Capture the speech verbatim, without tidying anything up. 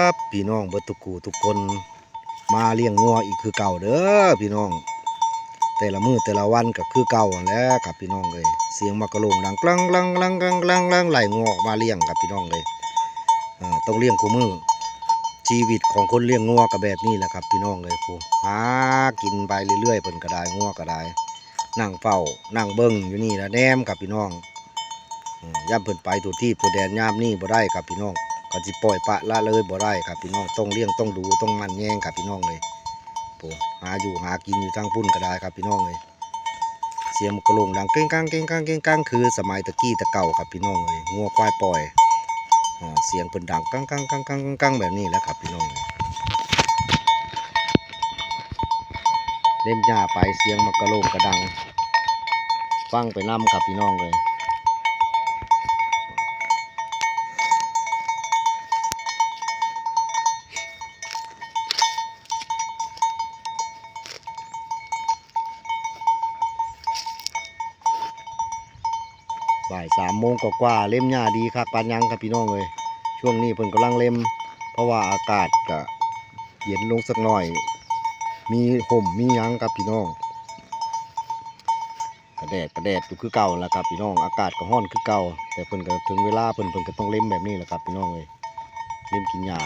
ครับพี่น้องเบิดทุกคู่ทุกคน มาเลี้ยงงัวอีกคือเก่าเด้อพี่น้อง แต่ละมื้อแต่ละวันก็คือเก่านั่นแหละครับพี่น้องเอ้ย เสียงหมากกะโหล่งดังกลังกลังกลังกลังกลังกลัง ไล่งัวออกมาเลี้ยงครับพี่น้องเอ้ย เอ่อ ต้องเลี้ยงคู่มื้อ ชีวิตของคนเลี้ยงงัวก็แบบนี้แหละครับพี่น้องเอ้ย ผู้หากินไปเรื่อยๆ เพิ่นก็ได้ งัวก็ได้ นั่งเฝ้า นั่งเบิ่งอยู่นี่ละแนมครับพี่น้อง อืม ยามเพิ่นไปทั่วทีปทั่วแดนยามนี้บ่ได้ครับพี่น้อง ก็สิปล่อยปละละเลยบ่ได้ครับพี่น้อง ต้องเลี้ยง ต้องดู ต้องหมั่นแยงครับพี่น้องเอ้ย โอ้ หาอยู่หากินอยู่ทางพุ้นก็ได้ครับพี่น้องเอ้ย เสียงหมากกะโหล่งดังเก้งกังเก้งกังเก้งกัง คือสมัยตะกี้ตะเก่าครับพี่น้องเอ้ย งัวควายปล่อย อ่า เสียงเพิ่นดังกังกังกังกังกังกังแบบนี้แหละครับพี่น้องเอ้ย เล็มหญ้าไปเสียงหมากกะโหล่งกะดัง ฟังไปนำครับพี่น้องเอ้ย บ่ายสามโมงกว่าๆ เล็มหญ้าดีคักปานหยังครับพี่น้องเอ้ย ช่วงนี้เพิ่นกำลังเล็ม เพราะว่าอากาศก็เย็นลงสักหน่อย มีฮ่มมีหยังครับพี่น้อง กะแดดกะแดดอยู่คือเก่าล่ะครับพี่น้อง อากาศก็ร้อนคือเก่า แต่เพิ่นก็ถึงเวลาเพิ่น เพิ่นก็ต้องเล็มแบบนี้แหละครับพี่น้องเอ้ย เล็มกินหญ้า